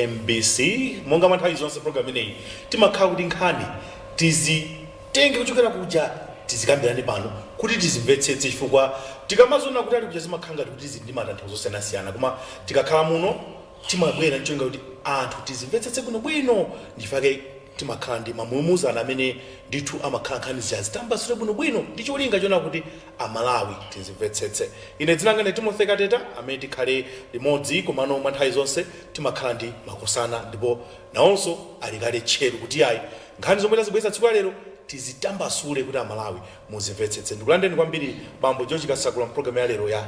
MBC. Monga mwa nthawi zonse, program imeneyi timakhala kuti nkhani tizitenge kuchokera kuja, tizikambirane pano kuti tizimvetsetse, chifukwa tikamazona kuti ali kuja zimakhala ngati kuti zili ndi matanthauzo osiyanasiyana, koma tikakhala muno timabwera ncholinga kuti anthu tizimvetsetse bwinobwino. Ndifake timakhala ndi mamulumuzana amene ndithu amakhala nkhani zija zitambasule bwinobwino ndi cholinga chona kuti Amalawi tizimvetsetse. Ine dzina langa ndi Timothy Kateta, amene tikhale limodzi. Komano mwa nthawi zonse timakhala ndi makosana, ndipo nawonso ali kale tcheru kuti ayi, nkhani zomwe tazibweretsa tsiku la lero tizitambasule kuti Amalawi muzimvetsetse. Ndikulandeni kwambiri, Bambo George Kasakula, mpulogalamu ya lero ya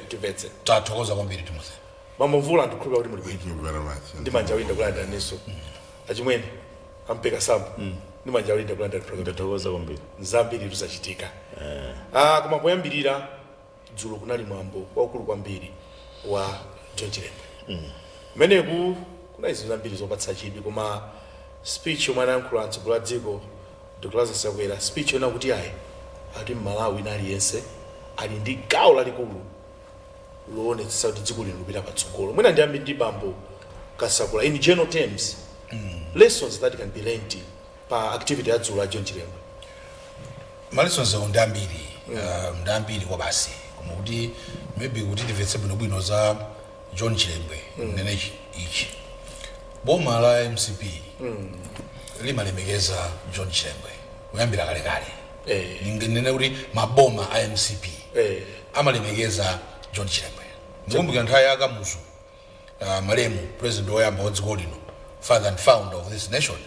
Timvetse. Tathokoza kwambiri, Timothy. Bambo Mvula, ndikukhulupirira kuti muli bwino. Thank you very much. Ndi manja awiri ndakulandaninso, achimwene ampeka sambo, ndi manja awiri ndakulandani program. Ndathokoza kwambiri. Zambiri tuzachitika. Koma poyambirira, dzulo kunali mwambo waukulu kwambiri wa John Chilembwe. Kumeneku kunali zinthu zambiri zopatsa chidwi, koma speech yomwe anayankhula mtsogoleri wa dziko Dr Lazarus Chakwera, speech yona kuti ayi, ati Mmalawi ina aliyense ali ndi gawo lalikulu loonetsetsa kuti dziko lino lipita patsogolo. Mwina ndiyambi ndi Bambo Kasakula. In general terms, lessons that can be learned pa activity ya dzulo ya John Chilembwe? Ma lessons awo ndi ambiri, ndi ambiri kwa basi, koma kuti maybe kuti timvetse bwinobwino za John Chilembwe, nene ichi: boma la MCP limalemekeza John Chilembwe kuyambira kalekale. Nene kuti maboma a MCP amalemekeza John Chilembwe. Ndikumbukira nthawi ya Kamuzu, malemu president woyamba wa dziko lino, father and founder of this nation,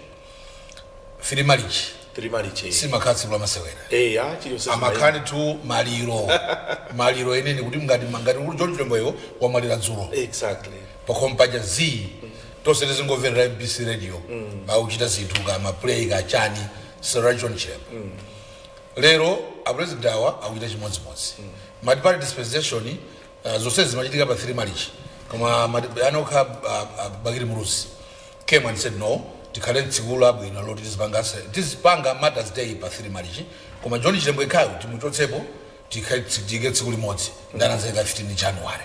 3 March 3 March. Simakhala tsiku lamasewera. Eh, chiliyonse. Amakhala tu maliro, maliro enene, kuti ngati kuti John Chilembweyo wamwalira dzulo, pakhomo paja z tonse tizingomverera MBC Radio, akuchita zinthu ka ma play kachani sera John Chilembwe. Lero apresident awa akuchita chimodzimodzi. Multi-party dispensation, zonse zimachitika pa 3 March, koma anokha Bakili Muluzi came and said, "No, tikhale tsiku labwino loti tizipanga Martyrs Day pa 3 March, koma John Chilembwe khayo timuchotsepo, tikhale tiyike tsiku limodzi." Ndanazeka 15 January.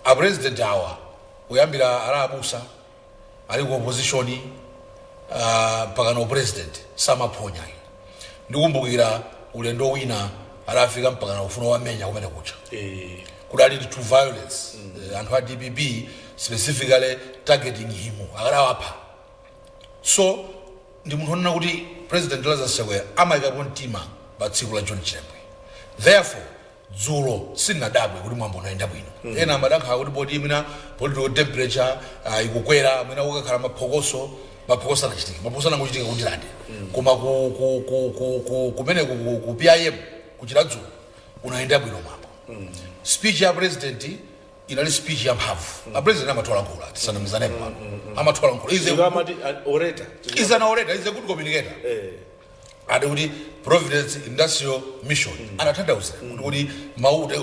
Apresident awa, kuyambira ala abusa ali ku opposition mpaka no president, samaphonya. Ndikumbukira ulendo wina adafika mpaka na ufuna wamenya kumene kucha. Kudali to violence. Anthu a DPP specifically targeting him, akadawapha. So ndi munthu onena kuti President Lazarus Chakwera amayikapo mtima pa tsiku la John Chilembwe. Therefore dzulo sindinadabwe kuti mwambo unayenda bwino. Ena amadakhala kuti poti mwina political temperature ikukwera, mwina kukakhala maphokoso. Maphokoso anachitika, maphokoso anangochitika kundilande, koma kumene ku PIM kuchita dzulo unayenda bwino mwambo. Speech ya president inali speech ya mphamvu. A president amathola nkhula, tisanamizanepo pano, amathola nkhula. Iwo amati orator. Is an orator, is a good communicator. Ati kuti Providence Industrial Mission, anatanthauza kuti maute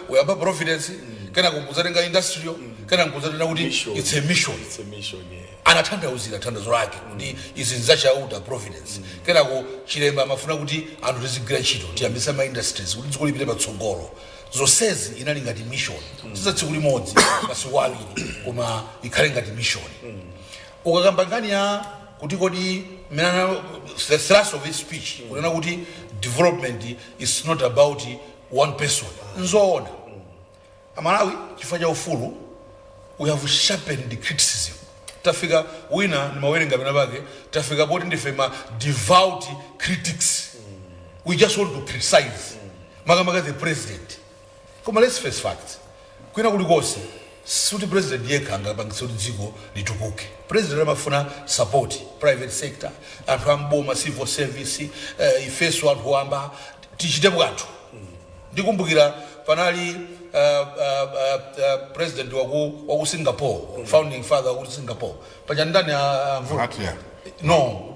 uyamba Providence, kena kukuzatenga industrial, kena kukuzatenga kuti Mission. It's a mission. It's a mission, yeah. Anatanthauzira thandizo lake kuti izi nzachauta, Providence. Kenako Chilembwe amafuna kuti anthu tizigwira ntchito, tiyambise ma industries kuti dziko lipite patsogolo. Zonsezi inali ngati mission, siza tsiku limodzi, masiku awiri, koma ikhale ngati mission. Ukakamba nkhani ya kuti kodi the thrust of his speech, kunena kuti development is not about one person, nzoona. Amalawi, chifukwa cha ufulu, we have sharpened the criticism. Tafika wina nimawerenga pena pake, tafika poti ndife ma devout critics. We just want to criticize, makamaka the president. Koma let's face facts, kwina kulikonse sikuti president yekha angapangitse kuti dziko litukuke. President amafuna support, private sector, anthu amboma, civil service, ifeso anthu wamba tichitepo kanthu. Ndikumbukira panali president waku Singapore, founding father waku Singapore paja ndani, Mvula? Mahathir. No,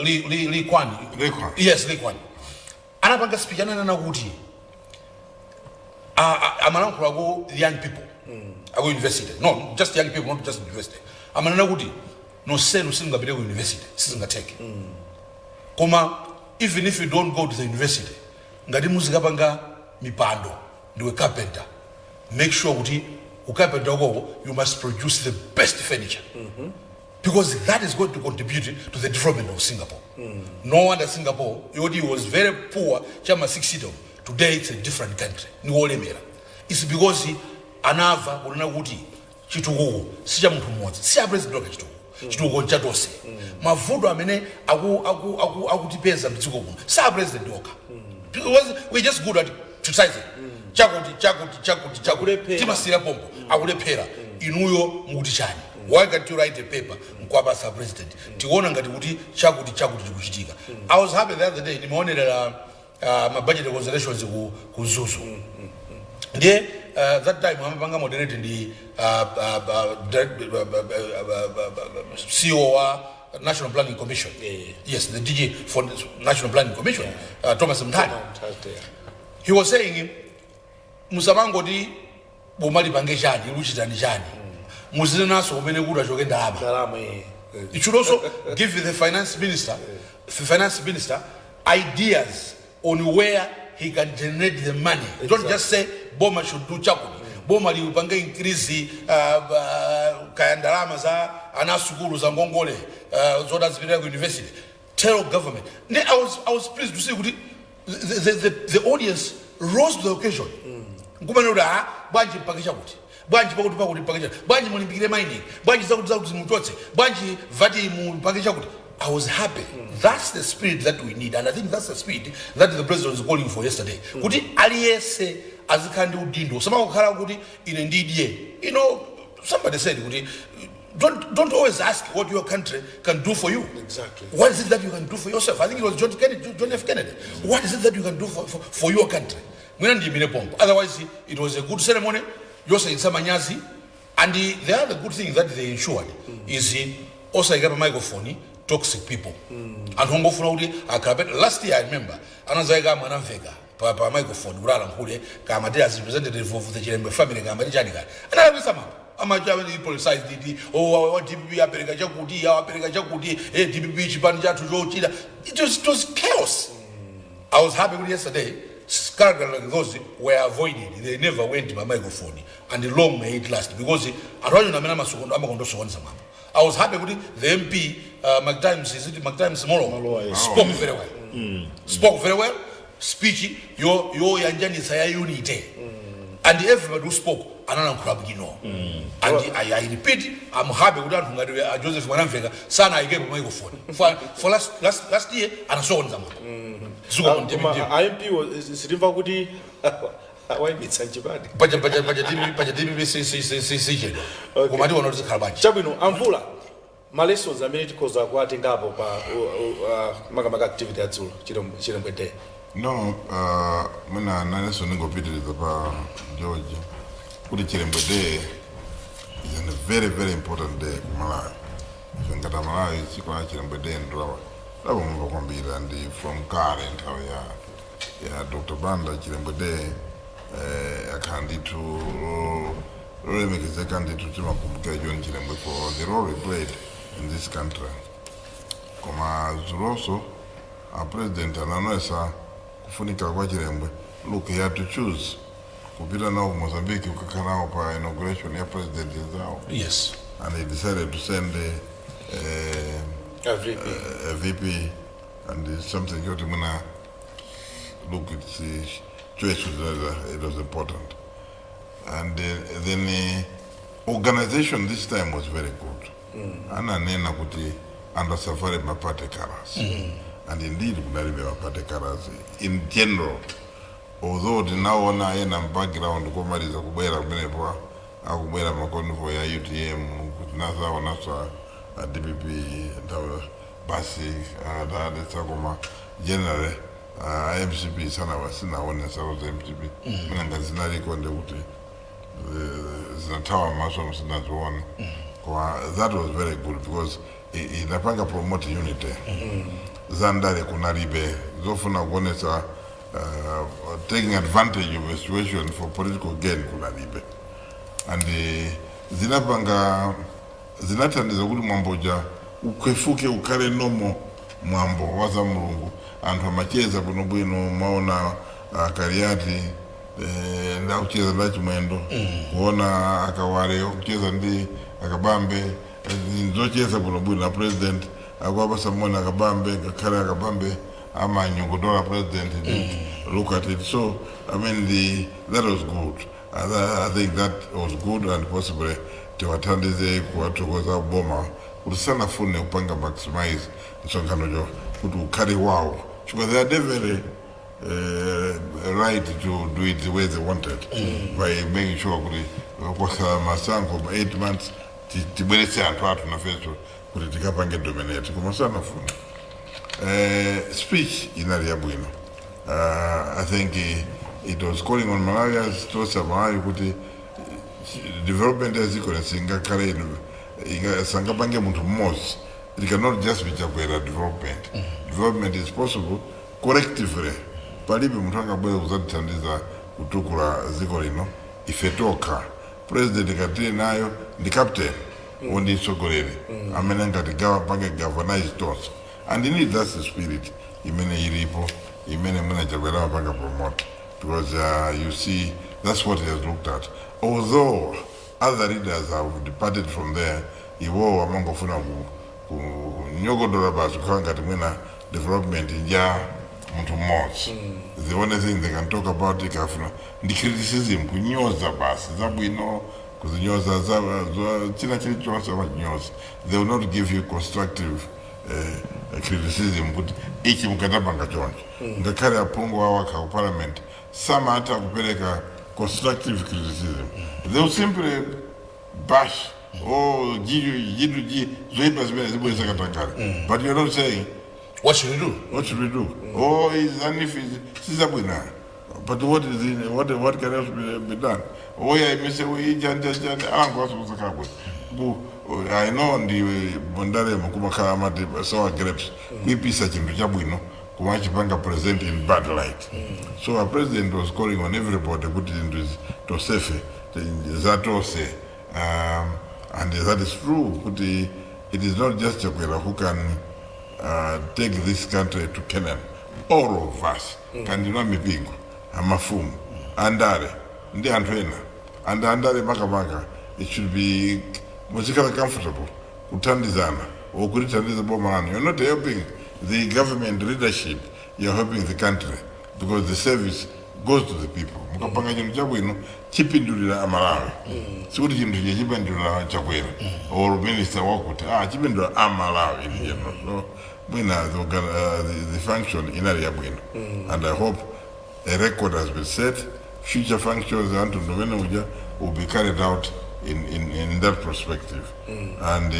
Lee Kuan. Lee Kuan. Yes, Lee Kuan. Anapanga speech, ananena kuti amalankhula ku young people aku university, no, just young people, not just university. Amanena kuti nonsenu singapite ku university, sizingatheke, koma even if you don't go to the university, ngati muzikapanga mipando, ndiwe carpenter, make sure kuti Ku carpenter koko you must produce the best furniture because that is going to contribute to the development of Singapore. No wonder Singapore, yoti was very poor chama 60, today it's a different country, niwolemera. It's because anava kunena kuti chitukuko si cha munthu mmodzi, si a president okha. Chitukuko, chitukuko nchatonse. Mavuto amene akutipeza mdziko muno si a president okha, because we're just good at criticizing chakuti, chakuti, chakuti, chakuti. Akulephera. Timasira pompo akulephera. Inuyo mukuti chani? Why can't you write a paper nkuwapasa president, tiona ngati kuti chakuti, chakuti chikuchitika? I was happy the other day nimaonerera ma budget consultations ku Mzuzu. Ndiye that time amapanga moderate ndi CEO wa National Planning Commission. Yes, the DG for National Planning Commission, Thomas Mthali. He was saying, musamangoti boma lipange chani, luchitani chani, muzinenaso kumene kuti achoke ndalama. Ndalama. It should also give the finance minister ideas on where he can generate the money. Don't just say boma should do chakuti, boma lipange increase kaya ndalama za ana sukulu za ngongole zoti azipitira ku university. Tell government. Then I was pleased to see kuti the audience rose to the occasion nkumene kuti, ah, bwanji mpake chakuti, bwanji pakuti, pakuti mpake chakuti, bwanji mulimbikire mining, bwanji zakuti, zakuti muchotse, bwanji VAT mupange chakuti. I was happy. That's the spirit that we need, and I think that's the spirit that the president was calling for yesterday, kuti aliyense azikhala ndi udindo, samakukhala kuti ine ndidye. Somebody said kuti don't always ask what your country can do for you. What is it that you can do for yourself? I think it was John Kennedy, John F. Kennedy. What is it that you can do for your country? Mwina ndiyimire pompo. Otherwise, it was a good ceremony yosayitsa manyazi. And the other good thing that they ensured is osayika pa microphone toxic people, anthu ongofuna kuti akhala. Last year, I remember, anazayika Mwanamveka pa microphone kuti alankhule, kamati as representative of the Chilembwe family, kamati chani kani, analakwisa mapa amapoliticized it. Oh, wa DPP apereka chakuti, apereka chakuti, DPP chipani chathu chochita. It was chaos. I was happy with yesterday. Characters like those were avoided. They never went by microphone. And long may it last. Because anthu acho amene amakondosokoneza mwambo. I was happy with the MP, McTimes, is it McTimes Molo? Malowa, yes. Spoke very well. Spoke very well. Speech yo yanjanisa ya unity. And everybody who spoke analankhula bwino. And I repeat, I'm happy kuti anthu ngati Joseph Mwanamveka sana ayike pa microphone. For last year anasokoneza mwambo. Zuko Koma MP sitimva kuti wayimitsa mchipani. Paja DPP sichedwa. Okay. Koma tiona kuti zikhala bwanji. Chabwino, amvula, ma lessons amene tikhoza kuwatengapo pa makamaka activity ya dzulo, Chilembwe Day? No, mwina nanenso ndingopitiriza pa George kuti Chilembwe Day is a very, very important day ku Malawi. Ife ngati Malawi, tsiku la Chilembwe Day ndilawa lapamwamba kwambiri. And from kale, nthawi ya Dr Banda, Chilembwe Day akhala ndithu lolemekezeka ndithu. Timakumbukira John Chilembwe for the role he played in this country. Koma dzuloso a president ananesa kufunika kwa Chilembwe. Look, he had to choose kupita nawo ku Mozambique, kukakhala nawo pa inauguration ya president zawo. And he decided to send A VP. a VP, and it's something yoti mwina, look, it's choice was, it was important. And then organization this time was very good. Ananena kuti andasavale ma party colors, and indeed kunalibe ma party colors in general, although tinaona ena background komaliza kubwera kumenepo akubwera ma convoy ya UTM, kuti nazaonanso a DPP nthawi basi adadetsa. Koma generally MCP sana sinaone nsalu za MCP, minanga zinaliko ndekuti zinathawa maso, sinazione. Koma that was very good because inapanga promote unity. Zandale kunalibe, zofuna kuonesa taking advantage of a situation for political gain kunalibe. And zinapanga, zinathandiza kuti mwamboja ukwefuke, ukhale nomo mwambo wa za Mulungu. Anthu amacheza bwinobwino, maona Kaliati Ndakucheza ndi Achimwendo, kuona akawale kucheza ndi Akabambe, zocheza bwinobwino na president akuwapasa moni Akabambe, ngakhale Akabambe amanyongodola president didn't look at it. So I mean, that was good. I think that was good, and possibly tiwathandize kuwathokoza boma kuti sanafune kupanga maximize msonkhanocho kuti ukhale wawo, chifukwa they are definitely right to do it the way they wanted by making sure kuti kwakhala masankho pa 8 months, tibweretse anthu athu nafenso kuti tikapange dominate, koma sanafuna. Speech inali yabwino. I think it was calling on Malawians, tonse Malawi, kuti development ya dziko singakhale sangapange munthu mmodzi. It cannot just be Chakwera development. Development is possible collectively. Palibe munthu angabwere kuzatithandiza kutukula dziko lino ife tokha. President katili nayo ndi captain, wondi mtsogoleri amene angati pange galvanize tonse, and indeed that's the spirit imene ilipo, imene mwina Chakwera amapanga promote, because you see, that's what he has looked at. Although other leaders have departed from there, iwowo amangofuna kunyogodola basi, kukhala ngati mwina development nja munthu mmodzi. The only thing they can talk about ikafuna ndi criticism, kunyoza basi, zabwino kuzinyoza, china chilichonse amachinyoza. They will not give you constructive criticism kuti ichi mukatapanga choncho. Ngakhale aphungu awo akha ku parliament samatha kupereka constructive criticism. They will simply bash, "Oh, jitu jitu ji zoipa zimene zibweza katangale," but you're not saying, "What should we do?" "What should we do?" Oh, is and if sizabwino, but what is in, what can else be done? Oh yeah, mise we janja janja angu asuzakabwe ku. I know ndi bondaremo kumakhala amati sour grapes, kuipisa chinthu chabwino kumachipanga present in bad light. So our president was calling on everybody kuti zinthu izi tosefe zatose, and that is true, kuti it is not just Chakwera who can take this country to Canaan. All of us, kandinwa mipingo, amafumu, andale ndi anthu ena, and andale makamaka, it should be muzikhala comfortable kuthandizana or kulithandiza boma lanu. You're not helping the government leadership, you're helping the country, because the service goes to the people. Mukapanga chinthu chabwino chipindulira Amalawi, sikuti chinthu che chipindulira Chakwera or minister wakuti, ah, chipindulira Amalawi in general. So mwina the function inali yabwino, and I hope a record has been set. Future functions anthu ndomene uja will be carried out in that perspective, and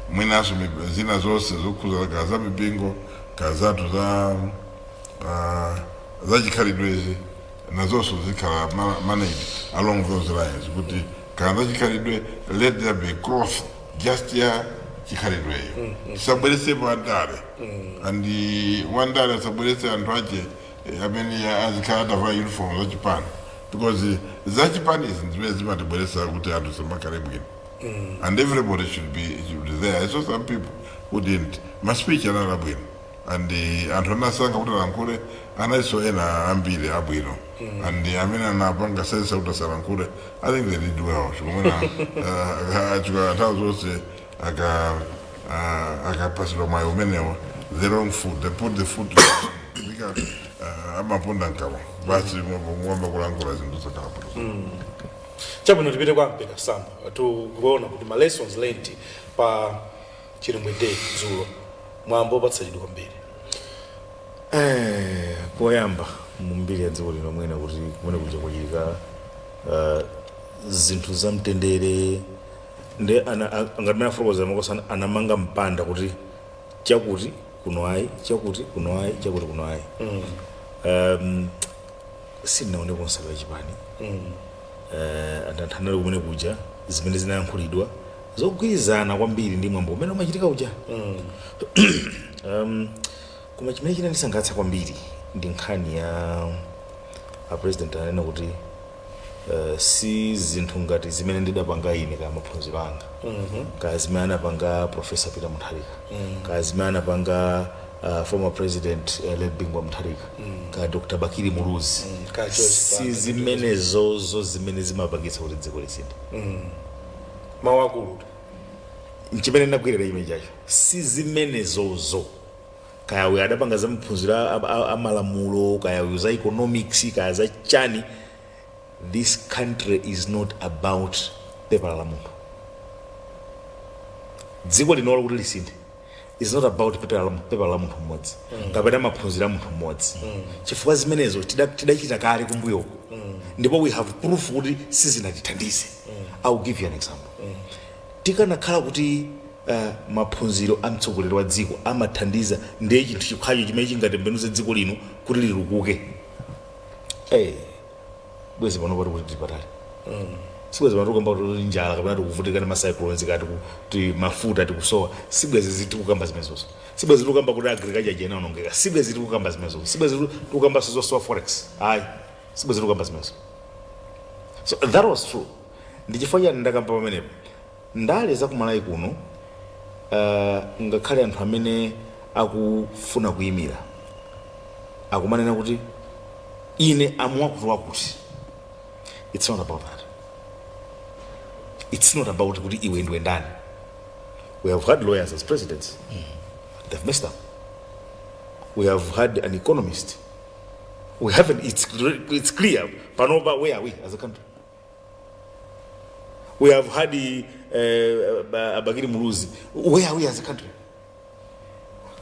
mwinaso zina zonse zokhuza ka za mipingo, ka zathu za zachikhalidwezi nazonso zikhala managed along those lines, kuti kana zachikhalidwe, let there be growth just ya chikhalidweyo, tisabweretsepo andale, and wandale asabweretse anthu ache amene azikhala atavala uniform zachipani, because zachipani izi ndimene zimatibweretsa kuti anthu samakhale bwino, and everybody should be there. I saw some people who didn't. Ma speech anali abwino, and anthu anasankha kuti alankhule analinso ena ambiri abwino, and amene anapanga sensa kuti asalankhule, I think they did well, chikomwena achika nthawi zonse aka akapasidwa mwayi umenewa, the wrong foot, they put the foot bika, amaponda mkamwa basi, ng'ombe kulankhula zinthu zakhala. Chabwino, tipite kwa Mpeka Samba, tikuona kuti ma lessons learned pa Chilembwe Day dzulo, mwambo opatsa chidwi kwambiri. Poyamba mu mbiri ya dziko lino mwina kuti kumene kuja kuchitika zinthu zamtendere ndi ngati mene afotokoza makosa, anamanga mpanda kuti chakuti kuno ayi, chakuti kuno ayi, chakuti kuno ayi. Sindinaoneko nsalu yachipani. Anthu anali kumene kuja, zimene zinayankhulidwa zogwirizana kwambiri ndi mwambo umene umachitika uja. Koma chimene chinandisangalatsa kwambiri ndi nkhani ya a president anena kuti si zinthu ngati zimene ndidapanga ine kaya maphunziro anga, kaya zimene anapanga Professor Peter Mutharika, kaya zimene anapanga Former President late Bingu wa Mutharika, ka Dr Bakili Muluzi, ka Joyce si Banda, zimenezozo zimene zimapangitsa kuti dziko lisinthe. Mawu akulu. Nchimene ndinagwirira chimene chacho, si zimenezozo. Kaya uyo adapanga za maphunziro amalamulo, kaya uyo za economics, kaya za chani, this country is not about pepala la munthu. Dziko linolo kuti lisinthe is not about pepala la munthu mmodzi kapena maphunziro a munthu mmodzi, chifukwa zimenezo tidachita kale kumbuyoko ndipo we have proof kuti sizinatithandize. I will give you an example. Tikanakhala kuti maphunziro a mtsogoleri wa dziko amathandiza, ndiye chinthu chokhacho chimene chingatembenuze dziko lino kuti litukuke, hey, bwezi pano pati kuti tipatali. Sibwezi pano tikukamba kuti njala kapena tikuvutika ndi macyclones, kati kuti mafuta tikusowa. Sibwezi tikukamba zimenezozo. Sibwezi tikukamba kuti agriculture jena onongeka. Sibwezi tikukamba zimenezozo. Sibwezi tikukamba zosowa forex, ayi. Sibwezi tikukamba zimenezo. So that was true. Ndi chifukwa chani ndakamba pamenepo? Ndale zakumalawi kuno, ngakhale anthu amene akufuna kuyimira akumanena kuti ine amuwakuti wakuti, it's not about that. It's not about kuti iwe ndiwe ndani. We have had lawyers as presidents. They've messed up. We have had an economist. We haven't. It's clear panopa where are we as a country. We have had Abakili Muluzi. Where are we as a country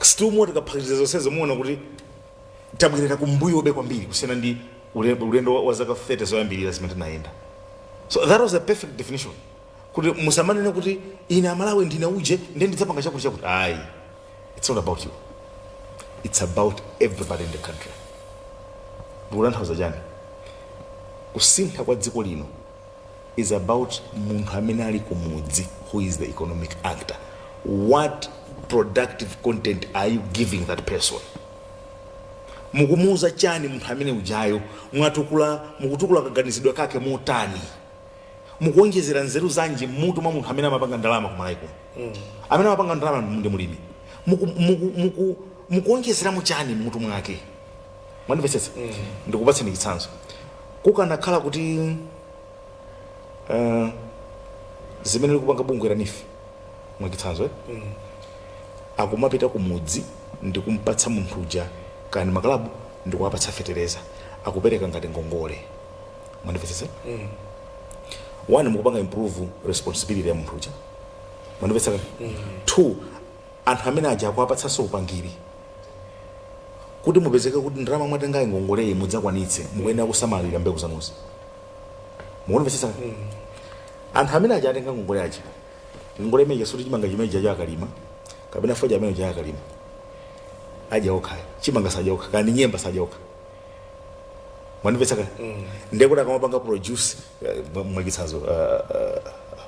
still? More tikaphatikiza zonsezo, muona kuti tabwerera kumbuyobe kwambiri kusiyana ndi ulendo wa zaka 30 zoyambirira zimene tinayenda. So that was a perfect definition kuti musamanene kuti ine Amalawi ndine uje, ndiye ndidzapanga chakuti chakuti. Ayi, it's not about you, it's about everybody in the country. Ndikutanthauza chani? Kusintha kwa dziko lino is about munthu amene ali kumudzi, who is the economic actor. What productive content are you giving that person? Mukumuuza chani munthu amene ujayo? Mwatukula, mukutukula kaganizidwe kake motani? Mukuonjezera nzeru zanji mmutu mwa munthu amene amapanga ndalama kumalawi kuno? Amene amapanga ndalama ndi mulimi. Mukuonjezeramo chani mmutu mwake? Mwandimvetsetsa? Ndikupatseni chitsanzo. Kukanakhala kuti zimene likupanga bungwe la NEEF, mwachitsanzo, eh? Akumapita kumudzi ndikumpatsa munthu uja kani makalabu, ndikuwapatsa fetereza, akupereka ngati ngongole, mwandimvetsetsa? One, mukupanga improve responsibility ya munthu uja, mwandimvetsetsa? Two, anthu amene aja akuwapatsanso upangiri kuti mupezeke kuti ndalama mwatengayi, ngongoleyi, mudzakwanitse, mukuyenera kusamalira mbewu zanuzi, mukumvetsetsa? Anthu amene aja atenga ngongole aja, ngongole imene chasuti chimanga chimene chacho akalima kapena fodya amene chacho akalima, adya okha. Chimanga sadya okha, kandi nyemba sadya okha, mwandimvetsa? Kani ndiye kuti akamapanga produce, mwachitsanzo,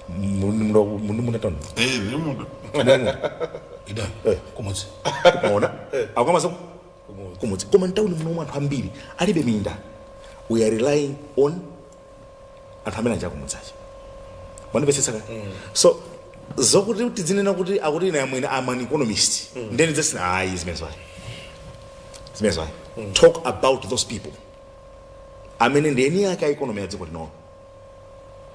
munatoni. Eh, ndi munthu. Ida kumudzi. Kumaona akamaza kumudzi, koma mtawuni muno anthu ambiri alibe minda. We are relying on anthu amene aja kumudzi aja, mwandimvetsetsa? Kani so zokuti tidzinena kuti akuti ine amwene am an economist, ndeni dzasina, ayi, zimenezo ayi, zimenezo ayi. Talk about those people amene ndi eni ake a economy ya dziko linolo,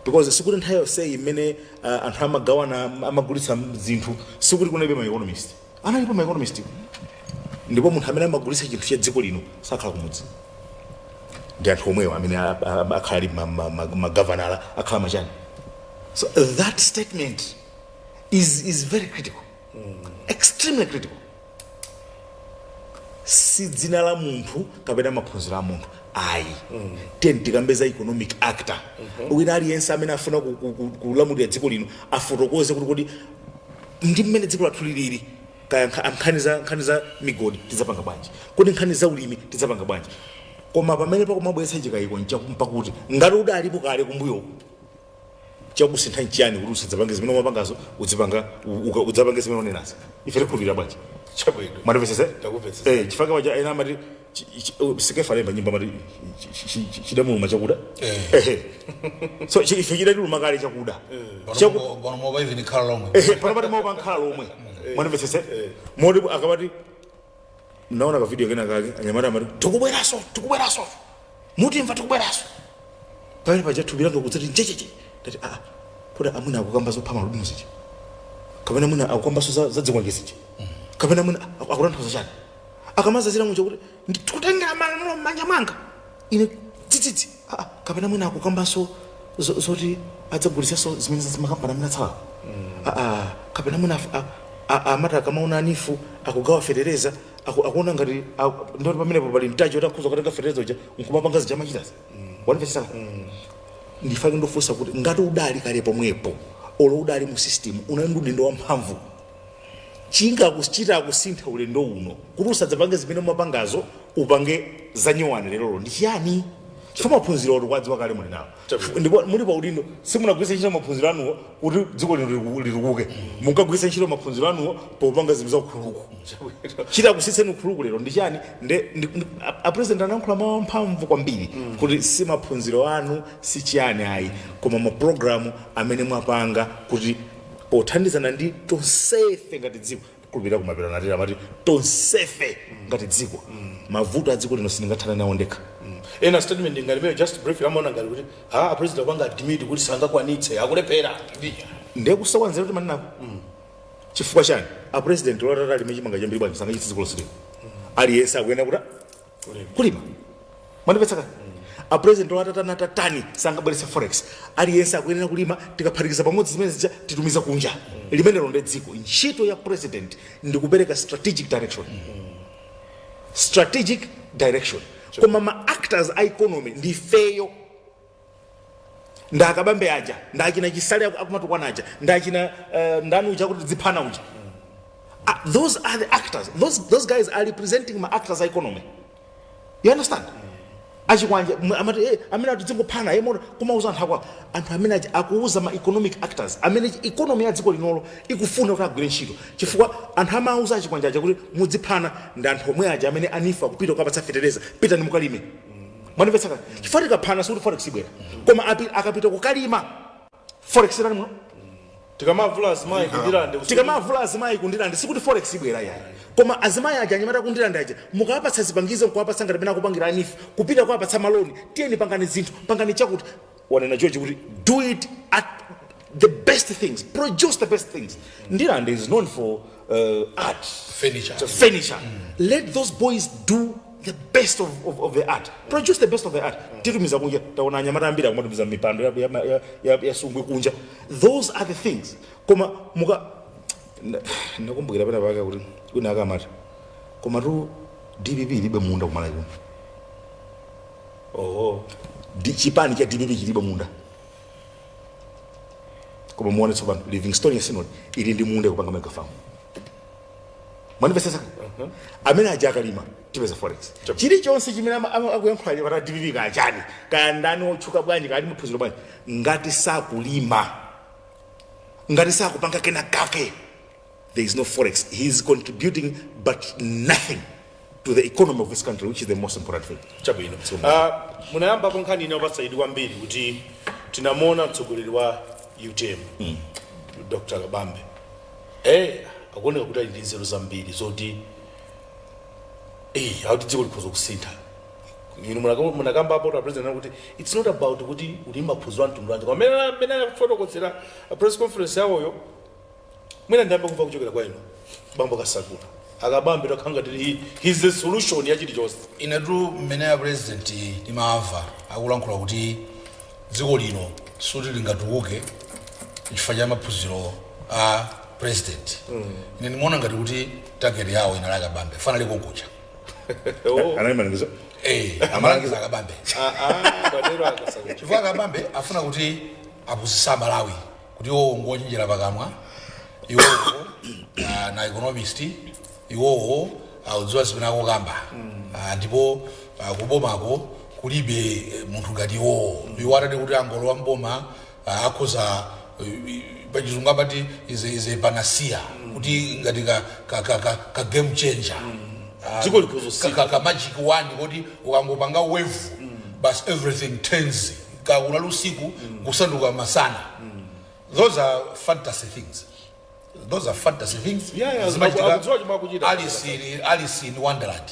because sikuti nthawi yonseyi imene anthu amagawana, amagulitsa zinthu, sikuti kunalibe ma economist. Analipo ma economist. Ndipo munthu amene amagulitsa chinthu cha dziko lino sakhala kumudzi. Ndi anthu omwewo amene akhala ali magavanala, akhala machani. So that statement is very critical, extremely critical. Si dzina la munthu kapena maphunziro a munthu, ayi. Tiyeni tikambe za economic actor. Wina aliyense amene afuna kulamulira dziko lino afotokoze kuti kodi ndi mmene dziko lathu lilili, kaya nkhani za migodi tidzapanga bwanji, kodi nkhani za ulimi tidzapanga bwanji? Koma pamene pakumabweretsa chikayiko nchakuti ngati udalipo kale kumbuyoku, chakusintha nchiyani kuti usadzapange zimene umapangazo, udzipanga udzapange zimene unenazo? Ife tikhulupirira bwanji? Chabwino. Mwandimvetsetsa? Ndakupvetsetsa. Eh, chifukwa waja ena amati sikefa alemba nyimbo amati chidamuluma chakuda. Ehe, so ife chidatiluma kale chakuda. Pano moba even khala lomwe. Ehe, pano pati mopa nkhala lomwe, mwandimvetsetsa? Moti akamati Naona ka video kena kake, anyamata amati, "Tikubweraso, tikubweraso, mutimva, tikubweraso." Pamene paja thupi langa kudzati njecheche. Ndati, "Aa, kodi amwina akukamba zopha malubino zija, kapena mwina akukambaso za dzikwanje zija, kapena mwina akutanthauza chani akamazazira muja kuti ndikutengera malamulo m'manja mwanga ine tsitsitsi? Aa, kapena mwina akukambanso zoti adzagulisanso zimene zimakampani amene atsalawo? Aa, kapena mwina amati akamaona a NEEF akugawa fetereza, akuona ngati ndoti pamenepo pali mtaji oti akhuza kukatenga fetereza uja nkumapanga zija amachitazi?" Wanimvetsetsa? Ndifake ndofunsa kuti ngati udali kale pomwepo, olo udali mu system, unali ndi udindo wamphamvu, chingakuchita kusintha ulendo uno kuti usadzapange zimene umapangazo, upange zanyowani lerolo ndi chiyani? Chifukwa maphunziro oti kwadziwa kale muli nawo, ndipo muli pa udindo, simunagwiritse ntchito maphunziro anuwo kuti dziko lino litukuke. Munkagwiritsa ntchito maphunziro anuwo popanga zinthu za ukhuluku. Chita kusitseni ukhuluku lero ndi chani? Nde a president anayankhula mawu amphamvu kwambiri kuti si maphunziro anu, si chiyani ayi, koma mapulogalamu amene mwapanga kuti pothandizana ndi tonsefe ngati dziko. Kulupira kumapero natera amati tonsefe ngati dziko, mavuto a dziko lino sindingathana nawo ndekha. Ena statement ngati imene, just briefly, amaona ngati kuti a president akupanga admit kuti sangakwanitse, akulephera. Ndiye kusowa nzeru timanenako. Chifukwa chani? A president lotata alime chimanga chambiri bwanji, sangachitse dziko lonse lino aliyense akuyenda kuti kulima. Mwandimvetsa kani? A president lotata natani sangabweretse forex, aliyense akuyenera kulima, tikaphatikiza pamodzi zimene zija titumiza kunja. Limenelo ndi dziko. Ntchito ya president ndi kupereka strategic direction, strategic direction, koma ma actors a economy ndi ifeyo, ndakabambe aja, ndachina Chisale akumatukwana aja, ndachina ndani uja kuti dziphana uja. Those are the actors. Those guys are representing ma actors a economy, you understand? Achikwanje amati, amene ati dzingophana moto kumauza anthu akwawo, anthu amene aja akuuza ma economic actors amene economy ya dziko linolo ikufuna kuti agwire ntchito, chifukwa anthu amauza achikwanje aja kuti mudziphana ndi anthu omwe aja amene a NEEF akupita kukapatsa fetereza, "Pitani mukalime." Mwandimvetsa kani? Chifukwa tikaphana sikuti forex ibwera, koma akapita kukalima, forex itani muno? Tikamavula azimayi kundilande. Tikamavula azimayi kundilande sikuti forex ibwera yayi, koma azimayi aja, anyamata kundilande aja, mukawapatsa zipangizo, nkuwapatsa ngati pamene akupangira a NEEF, kupita kuwapatsa maloni, "Tiyeni pangani zinthu, pangani chakuti," wanena George kuti do it at the best things, produce the best things. Ndilande is known for art. Furniture. Furniture. Let those boys do the best of the art, produce the best of the art, titumiza kunja. Taona anyamata ambiri akumatumiza mipando ya sungwe kunja. Those are the things. Koma muka ndakumbukira pena pake kuti wina akamati, "Koma tu DPP ilibe munda kumalawi kuno." Oho. Chipani cha DPP chilibe munda, koma muone tsopano Livingstonia Synod ili ndi munda kupanga mega farm. Mwandimvetsetsa? Amene aja akalima, tipeza forex. Chilichonse chimene akuyankhula pata DPP kachani, kaya ndani otchuka bwanji, kaya ndi maphunziro bwanji, ngati sakulima, ngati sakupanga kena kake, there is no forex. He is contributing but nothing to the economy of this country, which is the most important thing. Chabwino. Munayambapo nkhani ine yopatsa chidwi kwambiri kuti tinamuona mtsogoleri wa UTM, Dr Kabambe, akuoneka kuti ali ndi nzeru zambiri zoti akuti dziko likhoza kusintha. Inu munakambapo ta president kuti it's not about kuti uli maphunziro a mtundu wanji, koma amene anafotokozera a press conference yawoyo, mwina ndiyambe kumva kuchokera kwa inu, bambo Kasakula. Akabambe takhala ngati he's the solution ya chilichonse. Inetu mmene ya president timamva akulankhula kuti dziko lino suti lingatukuke chifukwa cha maphunziro a president, ine ndimaona ngati kuti target yawo inali Akabambe fana likonkucha. Oh. Anali malangizo. Amalangiza Akabambe. Ah, ah, badero Akasakula. Chifukwa Akabambe afuna kuti apusisa Malawi kuti iwowo ngochenjera pakamwa, iwowo na economist, iwowo audziwa zimene akukamba. Ndipo kubomako kulibe munthu ngati iwowo. Iwo atati kuti angolowa mboma, akhoza, pachizungu amati is a panacea, kuti ngati ka game changer. Dziko likhoza ka magic wand kuti ukangopanga wave, basi, everything turns, kakunali usiku kusanduka masana. Those are fantasy things. Those are fantasy things. Yeah. Akudziwa chomwe akuchita. Alice in Wonderland.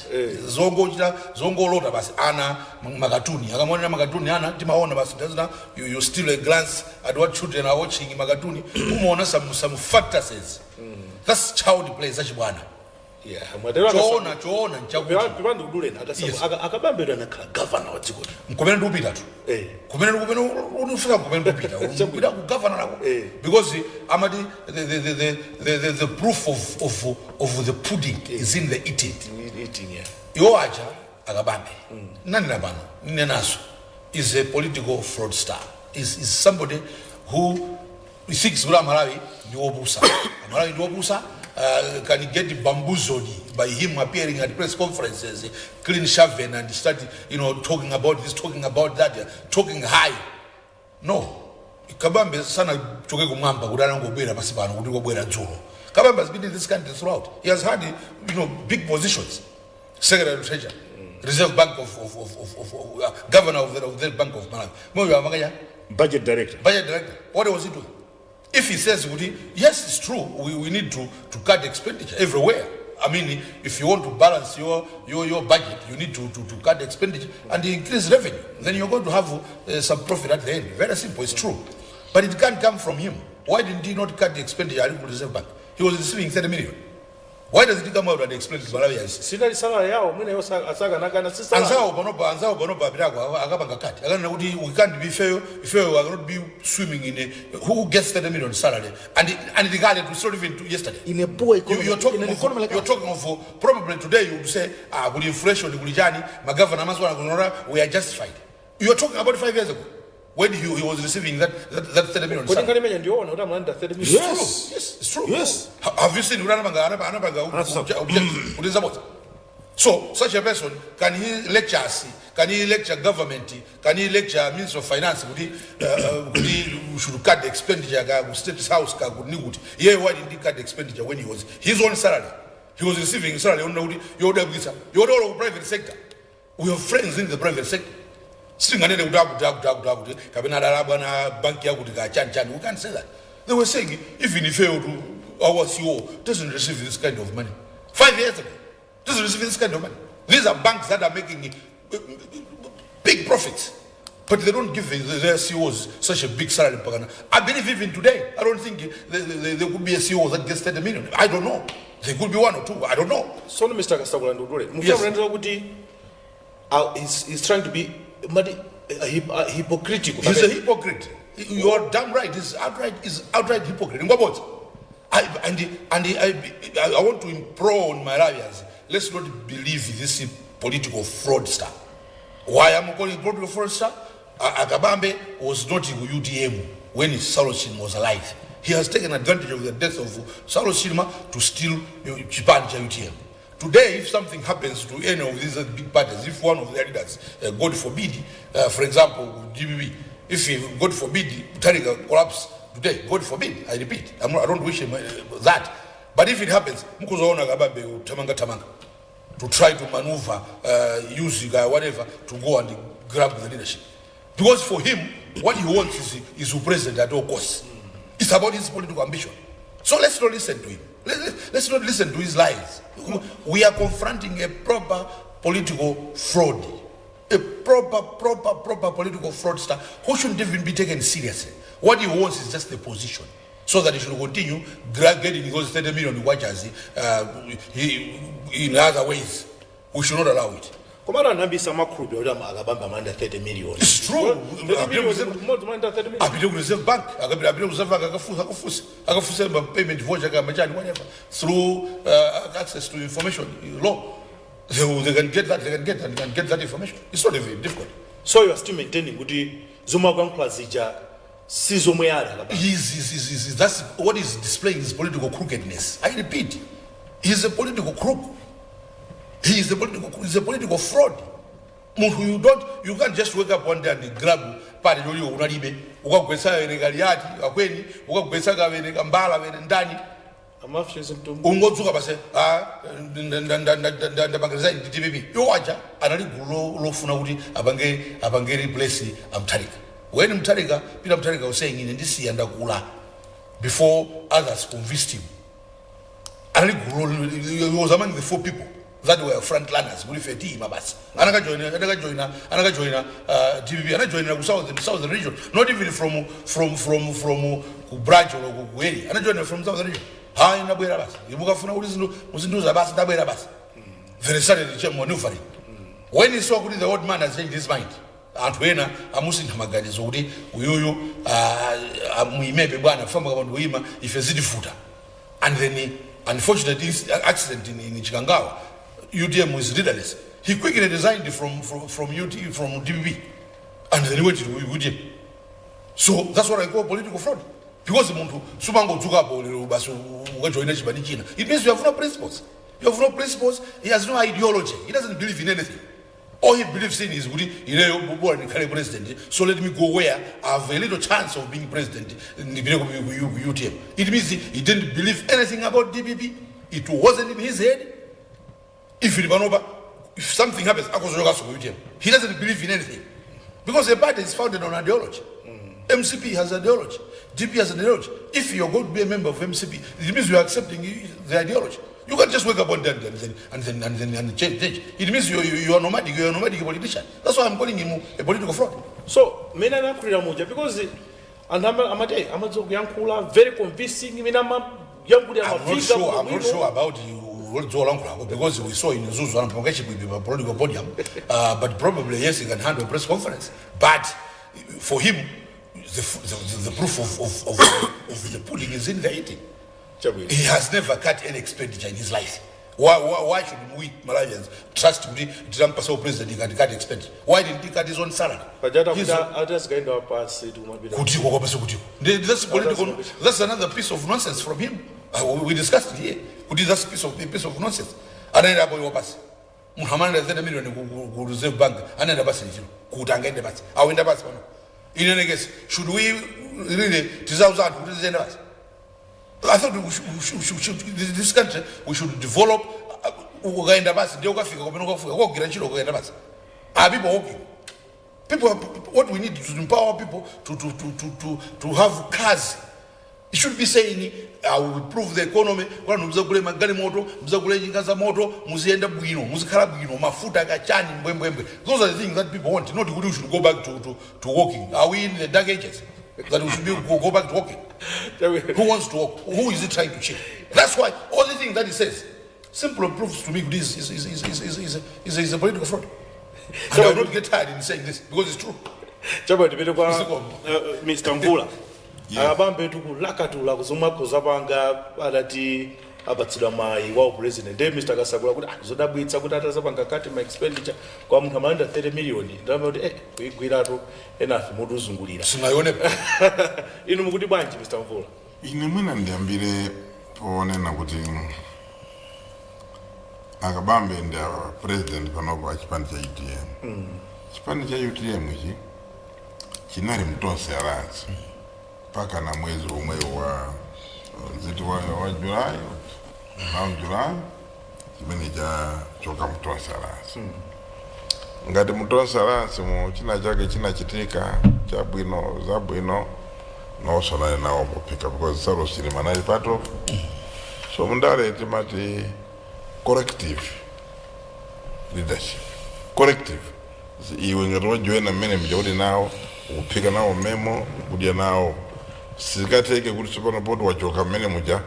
Zongochita, zongolota basi ana makatuni. Akamaonera makatuni ana timaona basi doesn't you steal a glance at what children are watching makatuni. Umaona some fantasies. That's child play zachibwana. Yeah, mwatero. Choona nchakuti Pipandi kuduleni. Yes. Akabambedwa nakhala governor wa dziko. Nkumene ndikupita tu. Kumene unofika, kumene ndikupita, upita ku governor lako. Because amati the proof of the pudding is in the eating. Eating, yeah. Iwo aja akabambe nanena pano nenaso is a political fraudster, is somebody who thinks kuti Amalawi ndi opusa, Amalawi ndi opusa, can get bamboozled by him appearing at press conferences clean shaven and start talking about this, talking about that, talking high. No, Kabambe sana choke kumwamba kuti anangobwera pasi pano kuti kobwera dzulo. Kabambe has been in this country throughout. He has had big positions: Secretary of Treasury, Reserve Bank of governor of the Bank of Malawi. Moyo amakaya. Budget director. Budget director. What was he doing? If he says kuti, yes, it's true, we need to cut expenditure everywhere. I mean, if you want to balance your budget, you need to cut expenditure and increase revenue. Then you're going to have some profit at the end. Very simple, it's true. But it can't come from him. Why didn't he not cut the expenditure at the Reserve Bank? He was receiving 30 million. Why does he come out and explain to Malawians? Sinali salary yawo mwina iwo asakanakana si salary. Anzawo panopa apitako akapanga cut, akanena kuti we can't be fair fair, we cannot be swimming in a, who gets 30 million salary and regarded, we not even to yesterday. In a poor You, economy, you're talking in an of, economy like you're talking of probably today you would say, ah, kuli inflation, kuli chani, magavana amazwana kunora, we are justified. You're talking about 5 years ago when he was receiving that 30 million Kodi salary. nkhani imene ndiona kuti amalanda 30 million? Yes. Yes, it's true. Yes. Have you seen kuti anapanga kuti zabodza? So such a person, can he lecture us? Can he lecture government? Can he lecture Minister of Finance kuti we should cut the expenditure ka ku State House ka kuti kuti? Yeah, why didn't he cut the expenditure when he was his own salary? He was receiving salary yonena kuti yodabwitsa, yodola ku private sector. We have friends in the private sector. Sitinganene kuti akuti akuti akuti akuti kapena adala bwana banki yakuti ka chani chani. We can't say that. They were saying even if to our CEO doesn't receive this kind of money 5 years ago, doesn't receive this kind of money. These are banks that are making big profits, but they don't give their CEOs such a big salary. Pakana. I believe even today, I don't think there could be a CEO that gets 30 million. I don't know. There could be one or two. I don't know. Sono Mr Kasakula, ndikudule. Yes. Mufuna kuti he's trying to be mati hypocritical. He's a hypocrite. You are damn right. He's outright hypocrite. Ngwabodza. I, and I want to implore on Malawians, let's not believe this political fraudster. Why I'm calling political fraudster? Akabambe was not in UTM when Saulos Chilima was alive. He has taken advantage of the death of Saulos Chilima to steal chipani cha UTM. Today, if something happens to any of these big parties, if one of their leaders, God forbid, for example, DPP, if he, God forbid, Mutharika collapse today, God forbid, I repeat, I don't wish him that. But if it happens, mukuzoona Kabambe tamanga tamanga to try to maneuver, use whatever, to go and grab the leadership. Because for him, what he wants is to president at all costs. It's about his political ambition. So let's not listen to him. Let's not listen to his lies. We are confronting a proper political fraud. A proper, proper, proper political fraudster who shouldn't even be taken seriously. What he wants is just the position, so that he should continue getting those 30 million watchers in other ways. We should not allow it. Komatu anthu ambiri samakhulupirira kuti akabambe amalanda 30 million. It's true. 30 million, mmodzi amalanda 30 million. Apite ku Reserve Bank, apite ku Reserve Bank, akafunse ma payment voucher kamachani, whatever, through access to information law. They can get that, they can get that information. It's not even difficult. So you are still maintaining kuti zomwe akuyankhula zija si zomwe ali akabambe? That's what he's displaying, is political crookedness. I repeat, he's a political crook. He's a political fraud. Munthu, you can't just wake up one day and grab party yoliwo unalibe, ukagwetsa wene Kaliati akweni, ukagwetsa kawene Kambala wene ndani. Amafyezi mtumbu. Ungodzuka basi, ah, ndapanga resign ndi DPP. Iwo aja anali gulu lofuna kuti apange replace aMutharika. When Mutharika, Peter Mutharika was saying, "Ine ndisiya, ndakula," before others convinced him. Anali gulu, he was among the four people that were front runners kuti ife tiyima basi. Anakajoina DPP, anajoinera ku southern region, not even from ku branch or ku area. Anajoinera from southern region. Hayi, ndabwera basi, mukafuna kuti zinthu muzinduza basi, ndabwera basi. Then he started maneuvering. When he saw kuti the old man has changed his mind, anthu ena amusintha maganizo kuti uyuyu muyimepe bwana, famba kama ndikuyima ife zitifuta. And then unfortunate accident in Chikangawa, UTM is leaderless. He quickly resigned from UT, from DPP, and then he went to UTM. So that's what I call political fraud, because munthu sumangodzukapo lero basi ukajoina chipani china. It means you have no principles. You have no principles. He has no ideology. He doesn't believe in anything. All he believes in is kuti ineyo bola ndikhale president, so let me go where I have a little chance of being president, ndipite ku UTM. It means he didn't believe anything about DPP. It wasn't in his head. If panopa, if something happens, akozochokanso ku UTM. He doesn't believe in anything, because a party is founded on ideology. MCP has ideology. DP has an ideology. If you're going to be a member of MCP, it means you're accepting the ideology. You can't just wake up one day and then and change. It means you are nomadic. You are a nomadic politician. That's why I'm calling him a political fraud. So mmene anayankhulira muja, because anthu amati amadziwa kuyankhula very convincing, imene amayankhulira. I'm not sure. I'm not sure about you. Because we saw in Mzuzu and Pongechibwi political podium, but probably yes, he can handle a press conference. But for him, the proof of the pudding is in the eating. Chabwino. He has never cut any expenditure in his life. Why should we Malawians trust kuti titampasa president he can cut expenditure? Why didn't he cut his own salary? Pajata His kuti ati azikaenda pansi tikumapita. Kutiko kwapasi kutiko. That's political. That's another piece of nonsense from him. We discussed it here. Kuti that's a piece of nonsense. Anaenda apo iwo pasi. Munthu amanenda 30 million ku Reserve Bank, anaenda pasi chiro. Kuti angaende pasi. Awenda pasi pano. In any case, should we really tizauza anthu kuti ziyenda pasi? I thought we should, this country, we should develop. Ukaenda pasi ndiye ukafika kumene ukafika ukagwira ntchito ukaenda pasi. Are people walking? People, what we need is to empower people to have cars. It should be saying, "I will improve the economy." Kwanu muzagule magalimoto, muzagule njinga za moto, muziyenda bwino, muzikhala bwino, mafuta kachani mbwembwembwe. Those are the things that people want. Not kuti we should go back to walking. Are we in the dark ages? That we should go back to walking? Who wants to walk? Who is he trying to cheat? That's why all the things that he says simply proves to me this is a political fraud. And I will not get tired in saying this because it's true. Chabwino, tipite kwa Zikomo. Mr Mvula. Yes. Akabambe tikulakatula kuzomwe akuzapanga adati apatsidwa mayi wa president. Ndiye Mr Kasakula kuti zodabwitsa kuti atazapanga cut ma expenditure kwa munthu amalanda 30 million ndalama kuti kuigwiratu enafe mutuzungulira. Singaionepo. Inu mukuti bwanji, Mr Mvula? Ine mwina ndiyambire ponena kuti Akabambe ndi a president panopo a chipani cha UTM. Chipani cha UTM ichi chinali mtonse Alliance mpaka na mwezi omwe wa ziti wa July, now July, chimene chachoka mtonse Alliance. Ngati mtonse Alliance mu china chake chinachitika chabwino, zabwino, nawonso anali nawo pophika, because Saulos Chilima anali part of. So mundale timati corrective leadership, corrective. Iwe ngati wajoyina mmene mja kuti nawo ukuphika nawo mmemo, ukudya nawo, sikatheke kuti tsopano poti wachoka mmene muja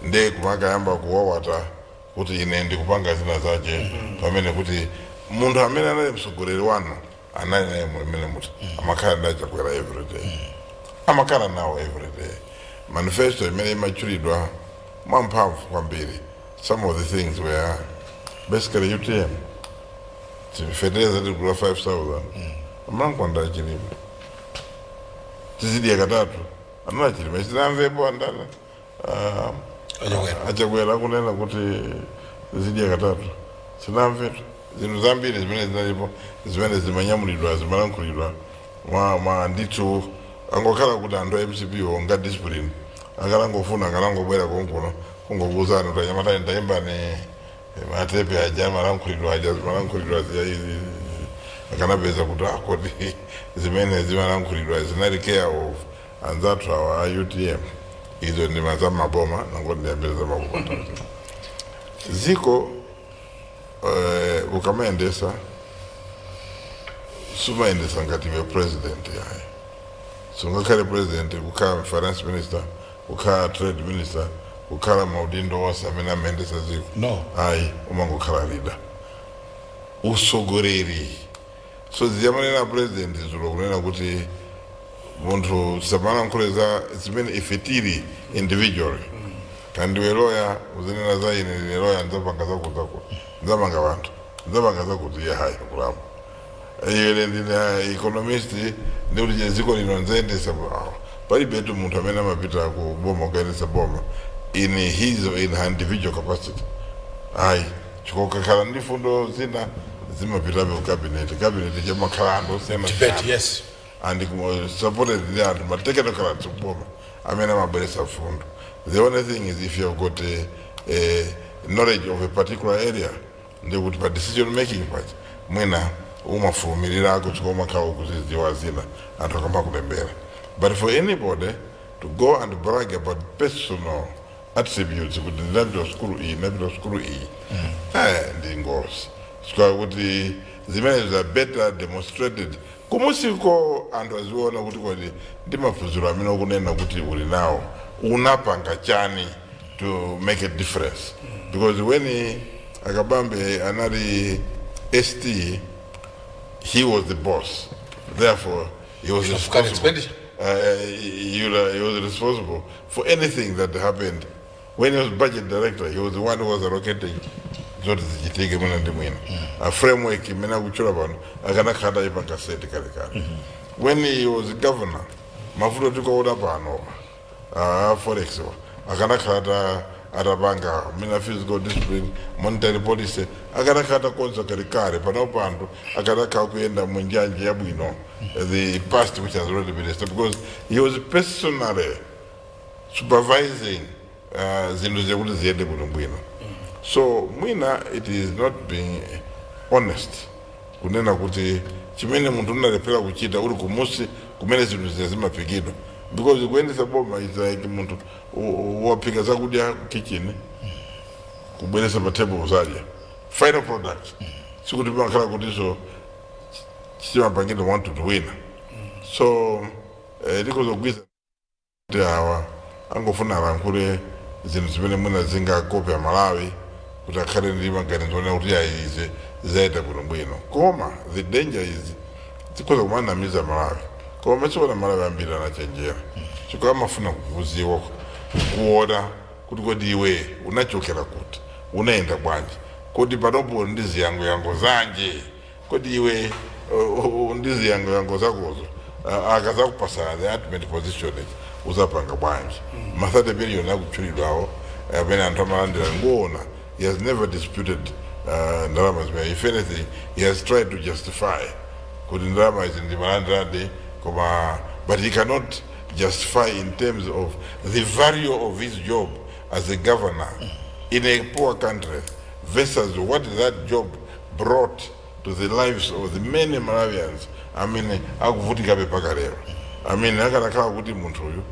nde kumakayamba kuwawata kuti ine ndikupanga zina zache, pamene kuti munthu amene anali mtsogoleri wanu anali naye mmene muti amakhala ndi Achakwera every day, amakhala nawo every day. Manifesto imene imatchulidwa mwamphamvu kwambiri, some of the things were basically UTM. Fetereza tikula 5000, amankwanda Chilima. Tizidya katatu, anala Chilima. Sinamvepo andana Achakwera. Achakwera kunena kuti zidya katatu, sinamvetu. Zinthu zambiri zimene zinalipo, zimene zimanyamulidwa, zimalankhulidwa mwa ndithu, angokhala kuti anthu a MCP nga discipline akalangofuna akalangobwera konkuno kungokuuzani kuti anyamatani ndayimbani matepe aja malankhulidwa aja zimalankhulidwa zija izi, akanapeza kuti akoti zimene zimalankhulidwa zinali care of anzathu awa a UTM. Izo ndi za maboma, nangoti ndiyambire za maboma. Ziko ukamayendesa, sumayendesa ngati iwe president yayi. Sungakhale president kukhala finance minister, kukhala trade minister, kukhala maudindo onse amene amayendesa ziko. No. Ayi, umangokhala leader, usogoreri. So ziyamanena president zulo kunena kuti munthu samalankhule za zimene ife tili individually. Kandiwe lawyer, uzinena za ine ndine lawyer, ndzapanga zakuti zakuti, ndzapanga vanthu, ndzapanga zakuti. Iye hayi, kulamba ine ndine economist, ndikuti dziko lino ndzayendesa. Palibetu munthu amene amapita ku boma kuyendesa boma in his or in her individual capacity, ayi. Chikokakhala ndi fundo zina zimapitabe ku cabinet. Cabinet chamakhala anthu osiyana. Debate, yes. And supported ndi anthu ma technocrats kuboma amene amabweresa fundo. The only thing is, if you have got a knowledge of a particular area, ndikuti pa decision making pacha mwina umafulumirirako chifukwa umakhala ukuzidziwa zina anthu akamakulembera. But for anybody to go and brag about personal attributes, kuti ndinapita sukulu iyi, ndinapita sukulu iyi, ndi ngozi, chifukwa kuti zimene za better demonstrated kumusiko, anthu aziona kuti kodi ndi maphunziro amene ukunena kuti uli nawo unapanga chani to make a difference? Because when Akabambe anali ST, he was the boss, therefore he was Of current responsible. Expenditure. He was responsible for anything that happened. When he was budget director, he was the one who was allocating zoti zichitike mwina ndi mwina. A framework imene akuchula pano akanakhala ipanga set kale kale. When he was governor, mavuto tikuona pano forex akanakhala atapanga mina fiscal discipline, monetary policy, akanakhala atakonza kalekale. Panopo anthu akanakhala kuyenda munjanja yabwino, the past which has already been established, because he was personally supervising zinthu zekuti ziyende bwinobwino. So mwina it is not being honest kunena kuti chimene munthu unalephera kuchita uli kumusi kumene zinthu zija zimaphikidwa, because kuyendesa boma is like munthu waphika zakudya ku kitchen, kubweresa pa table uzadya final product. Sikuti pamakhala kutinso chimapangidwa mwa mtundu wina. So likozogwiza kuti awa angofuna alankhule zinthu zimene mwina zingakope Amalawi kuti akhale ndi maganizo onena kuti ayi, izi zayenda bwinobwino. Koma the danger is tikhoza kumanamiza Malawi. Koma machiona Malawi ambiri anachenjera, chifukwa amafuna kukuziwa, kuona kuti kodi iwe unachokera kuti, unaenda bwanji, kodi panopo ndi ziyangoyango zanje, kodi iwe ndi ziyangoyango zakozo akazakupasa the ultimate position uzapanga bwanji? Ma 30 billion akutchulidwawo amene anthu amalandira nguona, he has never disputed ndalama zimene. If anything, he has tried to justify kuti ndalama izi ndimalandiradi, koma but he cannot justify in terms of the value of his job as a governor in a poor country versus what that job brought to the lives of the many Malawians amene akuvutikabe paka lero. I mean, akanakhala kuti munthu uyu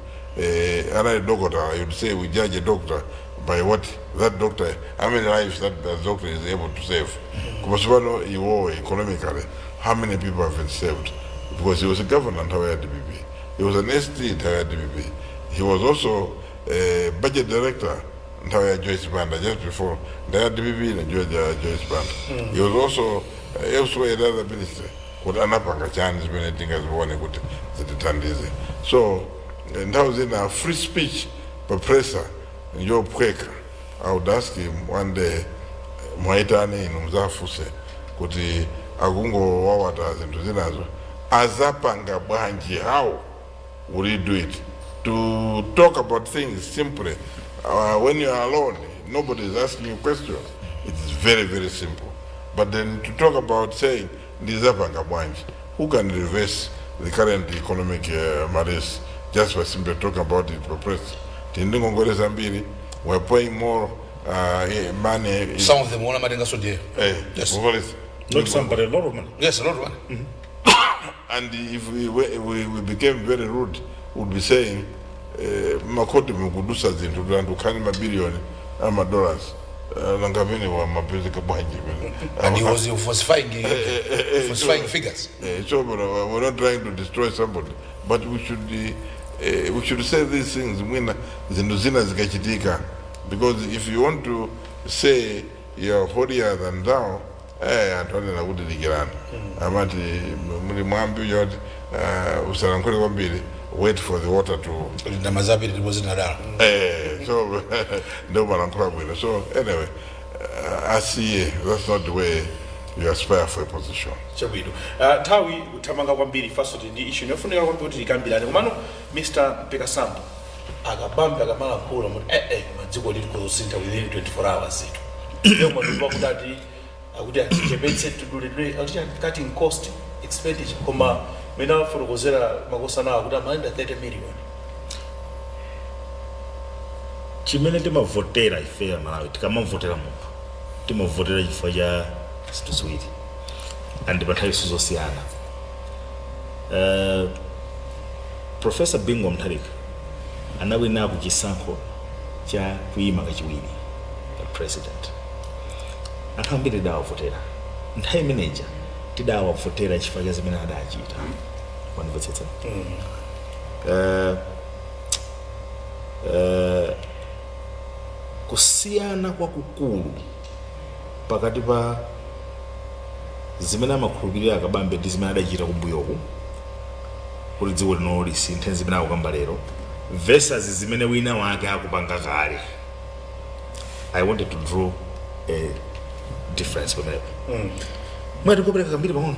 anali doctor, you'd say we judge a doctor by what that doctor, how many lives that doctor is able to save. Koma tsopano iwowo economically, how many people have been saved? Because he was a governor nthawi ya DPP, he was an ST nthawi ya DPP, he was also a budget director nthawi ya Joyce Banda, just before nthawi ya DPP na Joyce Banda. He was also elsewhere in other ministry. Kuti anapanga chani zimene tingazione kuti zitithandize? So nthawi zina free speech pa presser njophweka. I would ask him one day, mwaitane inu muzafuse kuti akungowawata zinthu zinazo azapanga bwanji, how will he do it? To talk about things simply when you are alone, nobody is asking you questions, it's very, very simple. But then to talk about saying ndizapanga bwanji, who can reverse the current economic malaise just by simply talking about it per press? Tindi ngongole zambiri, we're paying more money Some of them amatenga ndiye. Yes. Ngongole. Not some, but a lot of money. Yes, a lot of money. And if we became very rude, we'd be saying Makhoti mukudusa zinthu kuti anthu ukhale mabiliyoni amadollars, nanga amene wamapezeka bwanji pene? And he was falsifying figures. So but, we're not trying to destroy somebody, but we should say these things mwina zinthu zina zikachitika, because if you want to say you're holier than thou, anthu anena kuti dikirani. Amati muli mwambi uja kuti usalankhule kwambiri, wait for the water to Ndama zapiri ndipo zinadala. So ndo malankhula bwino. So anyway, asiye, that's not the way you aspire for a position. Chabwino. Nthawi kuthamanga kwambiri, fasoti ndi issue inofunika kwambiri kuti tikambirane. Komano Mr Mpekasambo, akabambe akamalankhula muti koma dziko lili kuzosintha within 24 hours itu. Leo mwadumva kuti ati akuti atichepetse, tiduledwe, akuti cutting cost expenditure, koma mene afotokozera makosana akuti amayenda 30 million. Chimene timavotera ife ya Malawi, tikamavotera munthu timavotera chifukwa cha zinthu ziwiri and pa nthawi zosiyana. Professor Bingu Mutharika anawinako chisankho cha kuyima kachiwiri pa president. Anthu ambiri tidawavotera nthawi imeneja, tidawavotera chifukwa cha zimene adachita. Wandimvetsetsa? Kusiyana kwakukulu pakati pa zimene amakhulupirira akabambe ndi zimene adachita kumbuyoku kuti dziko lino lisinthe, zimene akukamba lero versus zimene wina wake akupanga kale, I wanted to draw a difference pamenepo. Mwati kupereka kambiri pang'ono,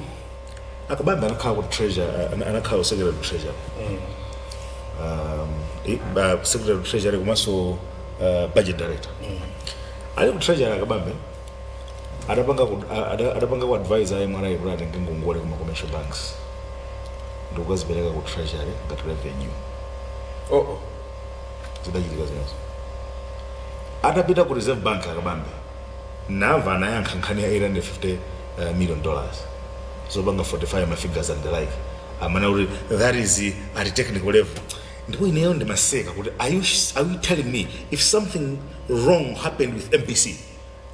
akabambe anakhala ku treasury, anakhala ku secretary to treasury, secretary to treasury komanso budget director. Ali ku treasury akabambe adapanga ku advise a MRA kuti atenge ngongole kuma commercial banks ndikukazipereka ku treasury ngati revenue. Oh. Zidachitika zimenezo. Atapita ku Reserve Bank akabambe namva anayankha nkhani ya 850 million dollars zopanga 45 ma figures and the like, amana kuti that is at technical level. Ndipo ineyo ndimaseka kuti are you telling me if something wrong happened with MBC,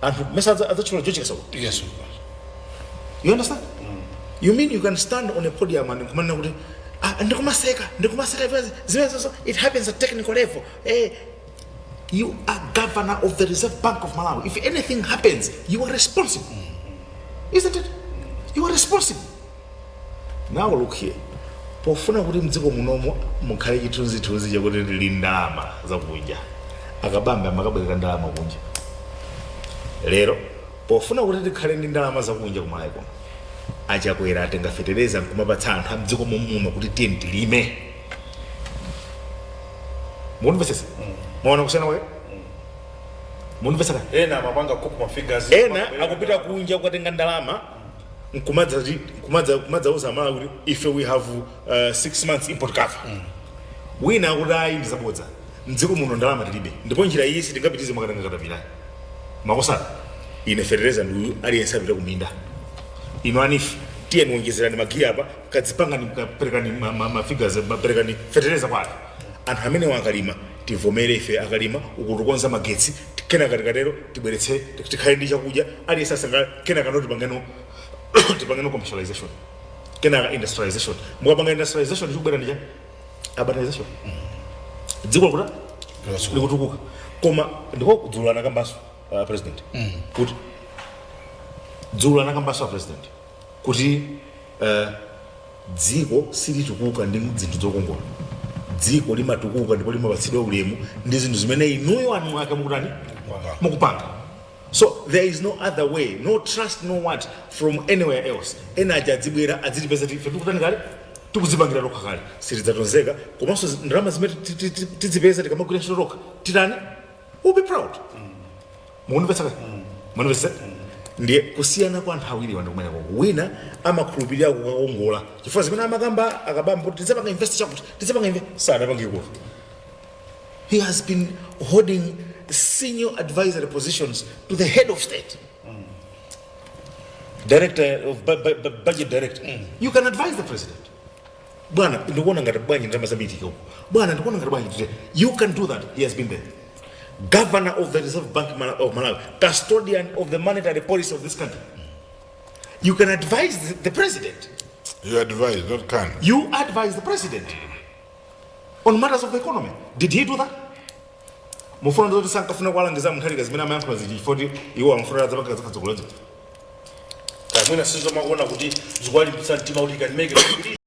anthu mesa adzatchula George Kasakula? Yes. You understand? You mean you can stand on a podium and kumanena kuti, ah, ndikumaseka ndikumaseka zimene zonso it happens at technical level. You are governor of the Reserve Bank of Malawi. If anything happens, you are responsible, isn't it? You are responsible. Now look here, pofuna kuti mdziko munomo mukhale chithunzithunzi chakuti ndili ndalama zakunja, akabambe amakabwereka ndalama kunja. Lero pofuna kuti tikhale ndi ndalama zakunja kumalawi kuno, achakwera atenga fetereza nkumapatsa anthu a mdziko momuno kuti tiye tilime. Mundimvetsetsa? Maona kusiyana kwake? Mundimvetsa kani? Ena amapanga cook ma figures. Ena akupita kunja kukatenga ndalama nkumadza uza Amalawi kuti ife we have 6 months import cover. Wina akuti ayi, ndizabodza, mdziko muno ndalama tilibe ndipo njira iyi sitingapitize mwakatenga katapirayi. Makosana, ine fetereza ndi uyu, aliyense apita kuminda. Ino anife tiye niwonjezerani magiya apa, kadzipangani, kaperekani ma figures, perekani fetereza kwa anthu. Anthu amene akalima tivomere ife, akalima ukutikonza magetsi, kenaka tikatero tibweretse, tikhale ndi chakudya, aliyense asanga. Kenaka no tipangeno commercialization, kenaka industrialization. Mukapanga industrialization, chikubwera ndi cha urbanization, dziko likuta likutukuka. Koma ndiko dzulo anakambanso president kuti, dzulo anakambanso a president kuti dziko silitukuka ndi zinthu zokongola. Dziko limatukuka ndipo limapatsidwa ulemu ndi zinthu zimene inuyo anu ake mukutani, mukupanga. So there is no other way, no trust, no what from anywhere else. Ena aja adzibwera adzitipeza ife tikutani kale, tikudzipangira tokha kale, sitidzatonzeka. Komanso ndalama zimene tizipeza tikamagwira ntchito tokha, titani? We'll be proud. Mukundimvetsa kale? Mukundimvetsa? Ndiye kusiyana kwa anthu awiri wandi kumeneko. Wina amakhulupirira kukakongola chifukwa zimene amakamba akabamba kuti tidzapanga invest chakuti, tidzapanga invest, sadapange kuti. He has been holding senior advisory positions to the head of state, director of budget director. You can advise the president. Bwana, ndikuona ngati bwanji ndalama zambiri uko. Bwana, ndikuona ngati bwanji tite. You can do that. He has been there. Governor of the Reserve Bank of Malawi, custodian of the monetary policy of this country. You can advise the president. You advise, not can. You advise the president on matters of the economy. Did he do that? Mufuna ndoti sankafuna kuwalangiza Mutharika zimene amayankhula ziji chifukwa iwo amafuna adzapanga zakadzokolodzo. Kamwina sizomakuona kuti zikuwalimbitsa mtima kuti can make it.